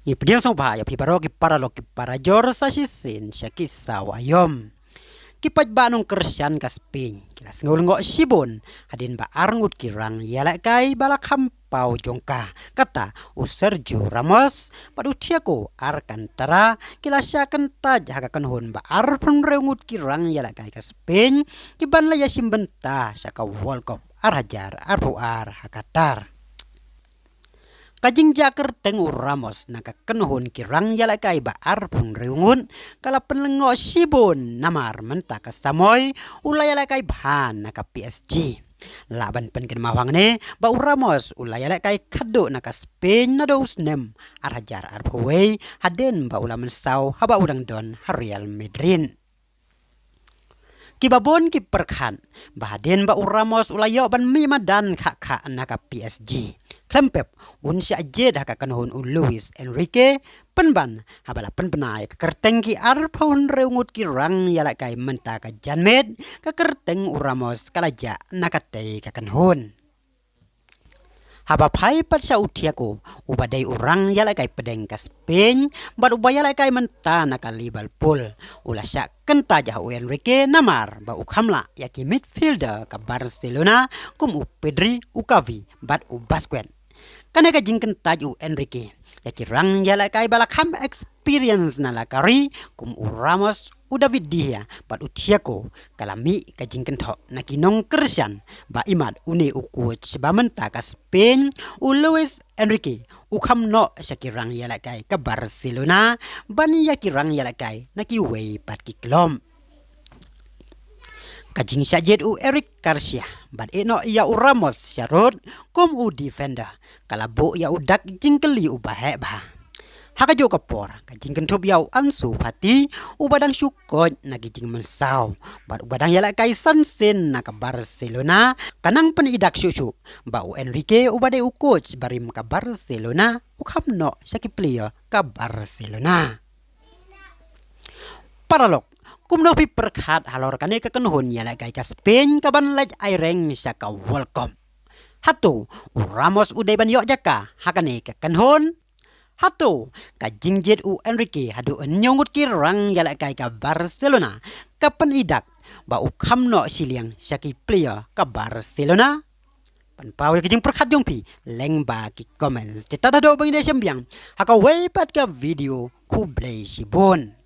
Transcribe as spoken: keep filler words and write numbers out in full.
Ngi pdiang sngewbha ïa phi baroh ki paralok ki parajor sa shisien sha ki saw aïom. Ki paidbah nongkyrshan ka Spain ki la sngew lyngngoh shibun hadien ba ar ngut ki rang ïalehkai ba la kham paw jong ka, kata u Sergio Ramos bad u Thiago Alcantara, ki la shah kyntait ha ka kynhun ba arphew hynriew ngut ki rang ïalehkai ka Spain, ki ban leit ïashim bynta sha ka World Cup ar hajar arphew ar ha Qatar. Ka jingjia kyrteng u Ramos na ka kynhun ki rang ïalehkai ba arphew hynriew ngut ka la pynlyngngoh shibun, namar mynta ka samoi u la ïalehkai bha na ka P S G. Lah ban pynkynmaw hangne ba u Ramos u la ïalehkai khadduh na ka Spain naduh u snem ar hajar arphew wei, hadien ba u la mynsaw haba u dang don ha Real Madrid. Kiba bun ki pyrkhat ba hadien ba u Ramos u la ïoh ban mih madan khah khah na ka P S G, khlem pep un shah jied ha ka kynhun u Luis Enrique, pynban haba la pynbna ïa ka kyrteng ki arphew hynriew ngut ki rang ïalehkai mynta ka janmiet, ka kyrteng u Ramos ka la jah na katei ka kynhun. Haba phai pat sha u Thiago, uba dei u rang ïalehkai pdeng ka Spain bad uba ïalehkai mynta na ka Liverpool, u la shah kyntait ïa u Enrique namar ba u kham lah ïa ki midfielder ka Barcelona kum u Pedri, u Gavi bad u Busquets. Kane ka jingkyntait u Enrique ïa ki rang ïalehkai ba la kham experience na la ka ri kum u Ramos, u David De Gea bad u Thiago ka la mih ka jingkynthoh na ki nongkyrshan ba imat une u coach ba mynta ka Spain, u Luis Enrique, u kham noh sha ki rang ïalehkai ka Barcelona ban ïa ki rang ïalehkai na kiwei pat ki club. Ka jingshah jied u Eric Garcia bad ïehnoh ïa u Ramos sharud kum u defender ka la buh ïa u dak jingkylli uba heh bha. Ha kajuh ka por, ka jingkynthup ïa u Ansu Fati, uba dang shu coach na ki jingmynsaw bad uba dang ïalehkai san sien na ka Barcelona, ka nang pyni dak shuh shuh ba u Enrique, uba dei u coach barim ka Barcelona, u kham noh sha ki player ka Barcelona. Paralok, kumno phi pyrkhat halor kane ka kynhun ïalehkai ka Spain ka ban leit aireng sha ka World Cup? Hato u Ramos u dei ban ïoh jaka ha kane ka kynhun? Hato ka jingjied u Enrique haduh hynñiew ngut ki rang ïalehkai ka Barcelona ka pyni dak ba u kham noh shiliang sha ki player ka Barcelona? Pynpaw ïa ka jingpyrkhat jong phi lyngba ki comments. Te tad haduh ban ïa shem biang ha kawei pat ka video, khublei shibun.